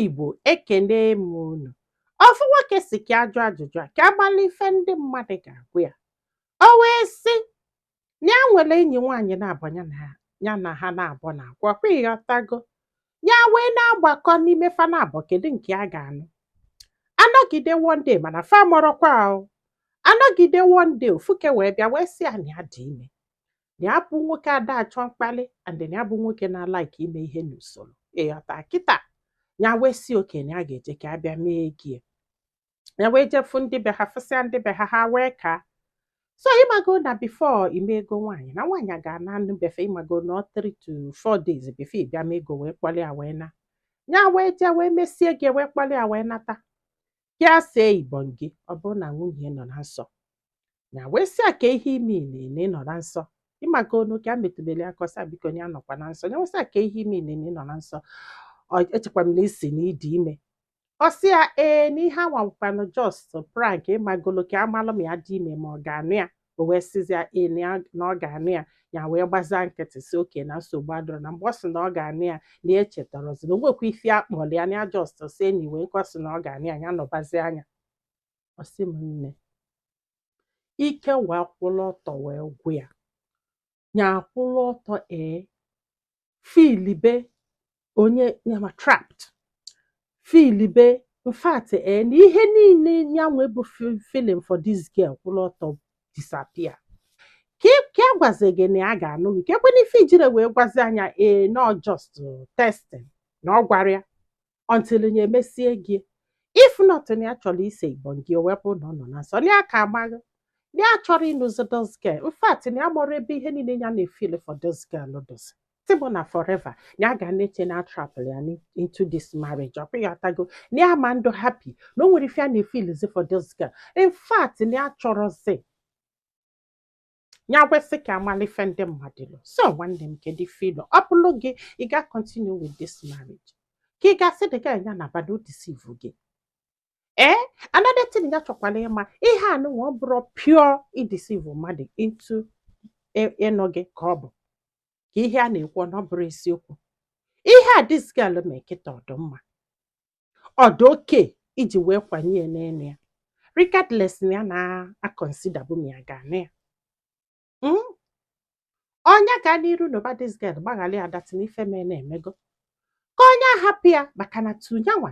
Igbo, ekene m unu. Ofu nwoke si ka ajụ ajụjụ a ka agbala ife ndị mmadụ ga-agwụ ya. O wee sị na ya nwere enyi nwaanyị na-abụ, ya na ha na-abụ na-akwụ ọkwa, ịghọtago? Ya wee na-agbakọ n'ime fa na-abụ, kedu nke a ga-anụ. Anọgide one day, mana fa mọrọkwa o. Anọgide one day, ofuke wee bịa wee sị ya na ya dị ime, na ya bụ nwoke ada achọ mkpali, and na ya bụ nwoke na-alike ime ihe n'usoro, ịghọta? Kịta ya wee si oke na ya ga-eje ka a bịa mee ego ya. Ya wee jefu ndị be ha, fụsịa ndị be ha, ha wee ka so ịmago na before ime ego nwaanyị na nwaanyị ga-ana anụ befe, ịmago na ọ 3 to 4 days before ịbịa mee ego wee kpọrọ ya wee na. Ya wee jee wee mesie gị wee kpọrọ ya wee nata ya, see ibọn gị. Ọ bụrụ na nwunye nọ na nsọ, ya wee sị ya ka ihe ime na ị nọ na nsọ, ịmago onu ka a metụbere ya kọsa, biko, na ya nọkwa na nsọ. Ya wee sị ya ka ihe ime na ị nọ na nsọ, echekwa m na isi na ịdị ime. Ọ sị ya ee, na ihe anwakwanụ just prank, ịmagolo ka amalụ ma ya dị ime ma ọ ga-anụ ya. O wee sịzi ya ee, na ọ ga-anụ ya. Ya wee gbazia nkịtị, si oke na nsogbu adịrọ. Na mgbe ọ sị na ọ ga-anụ ya, na ya echetarazi na onwekwa ife akpọrọ ya, na ya just si enyi wee nkọ sị na ọ ga-anụ ya, ya nọbazi anya. Ọ sị m nne, ike wee kwụrụ ọtọ wee gwụ ya. Ya akwụrụ ọtọ, ee, feelibe onye ya trapped, feelibe in fact, ee, na ihe niile ya nwe bụ feeling for this girl kwụrụ ọtọ disappear. Ka a gwazi gị na ya ga-anụ gị, ka ekwena ife ijire wee gwazi anya ee, no, just testing na ọ gwara ya until ya emesie gị. If not, na ya chọrọ ise ibọn gị, o wepụ na ọ nọ na nsọ, na ya ka amaghị na ya chọrọ ịnụzi this girl. In fact, na ya mụrụ ebe ihe niile ya na-efeel for this girl dozi sị bụ na forever na ya ga na-eche na trap ya into this marriage. Ọ ya atago na ya ma ndụ happy na o nwere ife ya na-efeelizi for this girl. In fact, na ya chọrọzi ya kwesị ka amala ife ndị mmadụ lụ. So nwanne m, kedu ife ịlụ? Ọ bụrụ gị, ị ga continue with this marriage, ka ị ga-asị dị gị ya na bado deceive gị? Ee, another thing ya chọkwara ịma, ihe anụnwa ọ bụrụ pure ideceive mmadụ into ịnụ gị, ka ọ bụ ka ihe a na-ekwu na ọ bụrụ eziokwu, ihe a this girl mee kịta, ọdụ mma, ọdụ oke iji wee kwanye ya n'elu ya, regardless na ya na-aconsider bụ ma ya ga-anụ ya? Onye ga n'iru n'ụba this girl gbaghara ya that na ife mee na-emego, ka onye ahapụ ya, maka na tunyanwa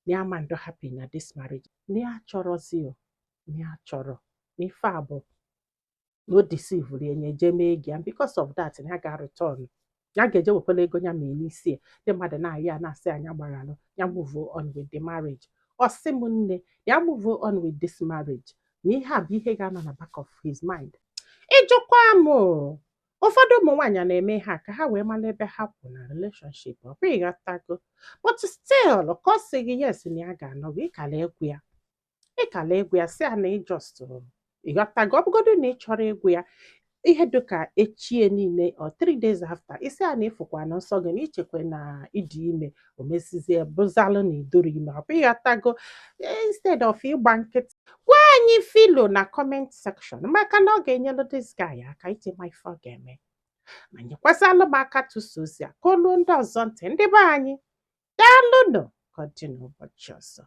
na ya ma ndụ happy na this marriage, na ya chọrọzi o, na ya chọrọ na ife a bụ na o deceive ya, nye jee mee gị ya. Because of that, na ya ga return, ya ga-eje wekwala ego ya mee n'isi ya. Ndị mmadụ na-ayọ ya, na-asị anya gbaghalụ ya, move on with the marriage. Ọ sị m nne, ya move on with this marriage, na ihe a bụ ihe ga-anọ na back of his mind. Ịjụkwa m o, ụfọdụ ụmụ nwaanyị na-eme ha ka ha wee mara ebe ha kwụ na relationship, ọ bụ ịghọtago? But still, ka ọ sị gị yes, na ya ga-anọ gị, ịkala egwu ya, ịkala egwu ya, sị ya na ị just, ịghọtago? Ọ bụgodu na ị chọrọ egwu ya, ihe dịka echie niile or 3 days after, isi a na ịfụkwa na nsọ gị na ichekwa na ịdị ime, o mesizie bụzalụ na idoro ime, ọ bụ ịghọtago? Instead of ịgba nkịtị, gwa anyị filo na comment section, maka na ọ ga-enyelu this guy aka iji ma ife ọ ga-eme, ma nyekwasịalụ m aka tụso ozi a ka olu ndị ọzọ ntị. Ndị be anyị, daalụnụ. Ka ọ dị n'ụbọchị ọzọ.